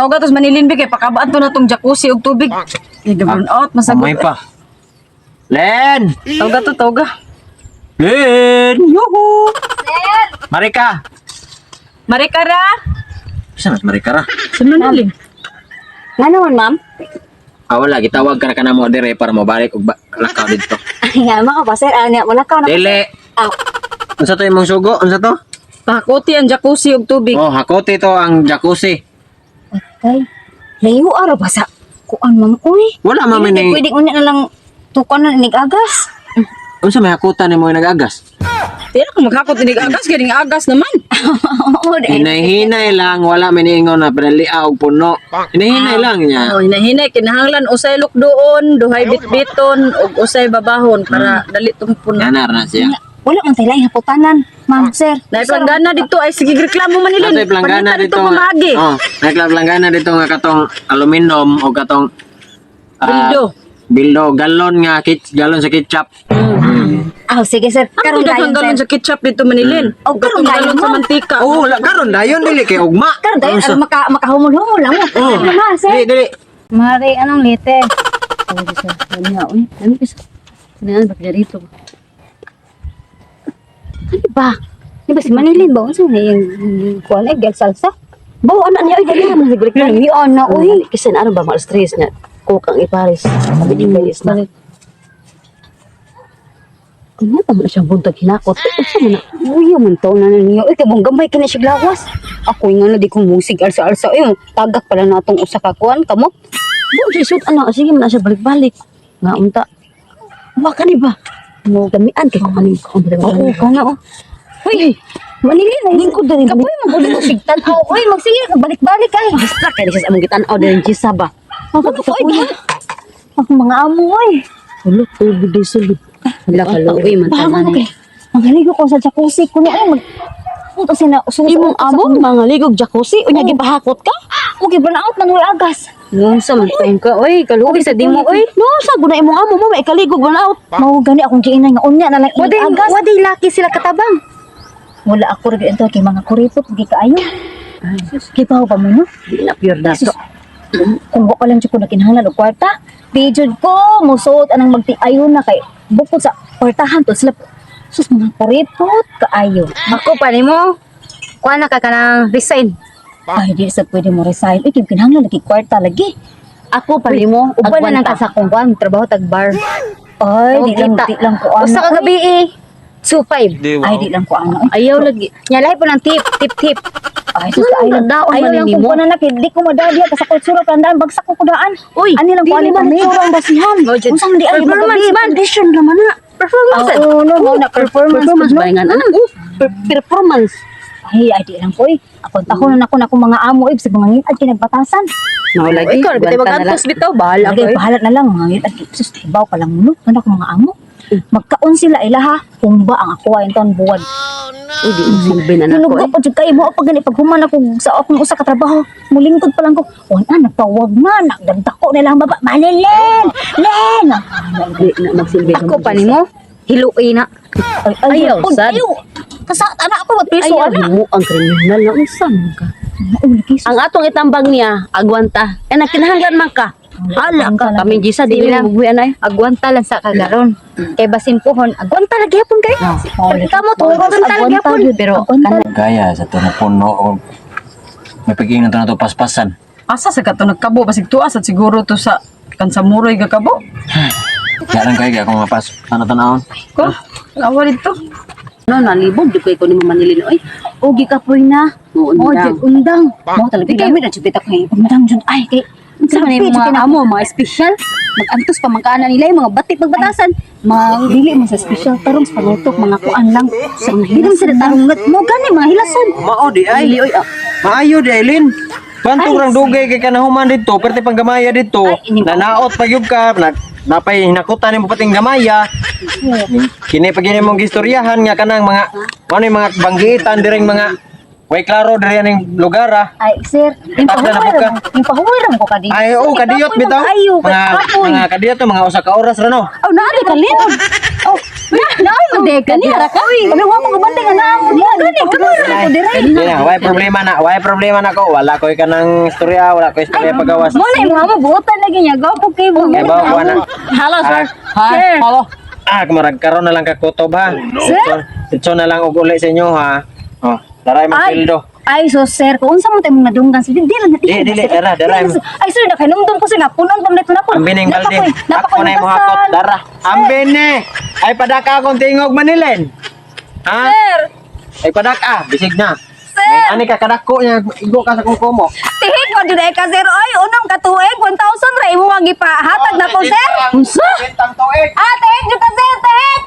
Tawga tos Manilin bi kay pakabaan to na tong jacuzzi og tubig. Ay, brown out masagod. May pa. Len! Tawga to, tawga. Len! Yuhu! Marika! Marikara. Saan mas Marika ra? Sa Manilin. Nga naman, ma'am? Ah, wala. Gitawag ka na ka na mo dire para mabalik og lakaw dito. Ay, nga, mga ba, sir? Ano, wala ka na. Dili! Ah, Unsa to imong sugo? Unsa to? Pahakuti ang jacuzzi og tubig. Oh, hakote to ang jacuzzi. Patay. Layo araw ba sa kuan, ma'am? Uy. Wala man Dili, ni pwede unya na lang tukan na nig-agas. Unsa may hakutan nimo nagagas? Tiyak kung maghakot inig agas, ganing agas naman. Oo, di. Hinahinay lang, wala may niingon na pinalia og puno. Hinahinay lang niya. Oh, hinahinay kinahanglan usay lukdoon, duhay bitbiton ug usay babahon para dali tong puno. Nanar na siya. Wala man tayo laing haputanan, ma'am, sir. Naay planggana dito ay sige reklamo Manilin. Natay planggana Panita dito. pamaagi. Oh, nay planggana dito nga katong aluminum o katong Bildo. Bildo, galon nga kit galon sa ketchup. Ah, sige, sir. Karon Karon daghang dayon, galon sir. sa ketchup dito Manilin. Oh, Ug karon katong dayon, galon sa ma'am. mantika. Oh, wala karon dayon dili kay ugma. Karon dayon, aron makahumol-humol lang mo. Oh. Ano ma, sir? Dili, dili. Mari, anong lite? Ano ba? Di ba si Manilin ba? Unsa na yung kuan ay gyud salsa? Bawa anak niya, ay dali naman siguro. Ay, ana oy. Kasi na ano ba, mga stress niya. Coke ang ipares. Sabi ni Paris na. Ano pa man siyang buntag hinakot? Eh, unsa man na? Uy, man to na niyo. Uy, kay bong gamay kini siya lawas. Ako nga na di ko musig alsa-alsa. Uy, tagak pala na atong usa ka kuan kamo. Buon siya isuot, ano, sige man na siya balik-balik. Nga, unta. Wa ka ni ba? Mo gamian kay kung anong kaon. Oo, kana oh. Uy, Manilin ay Lingkod diri. Kapoy man gud mo sig tan-aw. Uy, magsige ka balik-balik ay. Basta kay siya sa among gitan-aw diri sa ba. Uy, ang mga amo oy. Tulo, tubig di sulod. Wala ka luoy man Bago tanan. kay. Mangaligo ko sa jacuzzi kuno ay mag Puto sina suso. Imong amo mga ligog jacuzzi unya gipahakot ka? Okay, burn out man uy agas. Nunsa man tong ka oy, kaluoy sa dimo oy. No, sa guna imong amo mo may kaligog man out. Mao gani akong giinay nga unya na lang Waday, agas. waday laki sila katabang. Wala ako rin ito kay mga kuripot gi kaayo. Kay paho pa mo no? Di na pure dato. Sus, kung wa pa lang jud ko nakinahanglan og kwarta, di jud ko musuot anang magtiayon na kay bukod sa kwartahan to sila. Sus, mga kuripot kaayo. Ako pa nimo. Kuha na ka kanang resign. Ay, di sa pwede mo resign. Uy, kay kinahanglan lagi kwarta lagi. Ako pa nimo, Uban na lang ka sa akong kuan, trabaho tag bar. Ay, Oh, di lang kita. di lang ko ano. Usa ka gabi eh. 2.5. Ay, di lang ko ano. Ayaw lagi. Nya lahi po ng tip, tip, tip. Ay, sus, ay lang. Daon Ayaw man lang nimo. kung kuno na kay di ko madadya ka sa kultura pandaan bagsak ko kudaan. Uy, Ani lang di ko ani naman kami. itsura ang basihan. Unsa man di ay Performance man. Condition naman na. Performance. Oo, no, mo na performance. Performance no? ba nga ano? Performance. Ay, ay, di lang ko eh. Ako tahonon ako na akong mga amo eh, sa mga ngitad kinagbatasan. No, lagi. Ikaw, bitaw Gwanta na lang. magantos bitaw, bahala Lagi, ka. eh. bahala na lang mga ngitad. Sus, ibaw pa lang no. Ano akong mga amo? Magkaon sila ila ha. Kumba ang ako ay taon buwan. Uy, di mo silbi na nako Hinugo eh. ko jud kayo mo pag gani pag human ako sa akong usa ka trabaho. Mulingkod pa lang ko. Wala nagtawag na, nagdagdako nila ang baba. Malilin! Len! Di na magsilbi. Ako pa nimo, hiluoy na. Ay, ay, Ayaw, ay, sad. Ayaw. Kasa ana ako magpiso Ayaw ana. mo ang kriminal na unsa man ka. Uli kiso. Ang atong itambang niya, agwanta. Eh nagkinahanglan man ka. Hala ka kami Gisa di Sige mo lang. magbuhi anay. Agwanta lang sa kagaron. Kay basin puhon, agwanta lagi hapon kay. Kamo to, agwanta lagi hapon. Pero Gaya sa to na puno o may pagiging na to na to paspasan. Asa sa kato nagkabo basig tuas at siguro to sa kansamuroy gakabo. Kaya lang kayo kung mapas ano tanawon. Ko, awa dito. no nalibog di ko ikaw nimo Manilin oy. Ugi ka poy na. Oh, Undang. jud undang. Mo talaga gamit na jud bitaw kay undang jud ay kay Unsa man Grabe, yung jud mga kina- amo, mga special. Magantos pa man kaana nila yung mga batit pagbatasan. Mga dili mo sa special tarong sa panutok mga kuan lang. Sa dili man sila tarong mo gani mga hilason. Mao di ay. Dili oy. Ah. Maayo di ay Lin. Bantog rang dugay kay kanahuman dito, perti panggamaya dito. Nanaot pa gyud ka, na, napay hinakutan nimo pating gamaya. Kini pa gini mong gistoryahan nga kanang mga ano yung mga banggitan direng mga way klaro diri aning lugar ah. Ay sir, yung Takda na pahuway po ka. ra yung pahuway ra mo ko kadi. Ay oh, kadiyot bitaw. Ayo, Mga mga kadiyot to mga usa ka oras ra no. Oh, naari ka Lin. Oh, Naay man de Kani ra ka. Kami wa ko kabantay nga naa mo diha. Gani kamo ra ko dire. Di na, way problema na, way problema na ko. Wala ko'y kanang istorya, wala ko'y istorya pagawas. Mo na imo mo buotan lagi niya gwapo kay mo. Kay bawo ko na. Hello, sir. Ah, Hello. Ah, marag karon na lang kakutob ha. Sir? Ito na lang og uli sa inyo ha. Oh, daray mo Ay. sweldo. Ay, so sir, kung unsa man tayo mong nadunggan sir, di lang natin. Di, dili, dara, dara. Ay, sir, nakahinumdum ko sir, nga punon pa man ito na ko. Ang bining balde. Ako na imo hakot, dara. Ang bini. Ay padaka akong tingog Manilin. Ha? Sir. Ay padaka, bisig na. Sir. May ani ka kadako niya, igo ka sa kumo. Tihik mo dyan ay ka, sir. Oy, unang katuig, 1,000 ra imo ang gipahatag na ko, sir. Unsa? Bintang tuig. Ah, tihik jud ka, sir, tihik.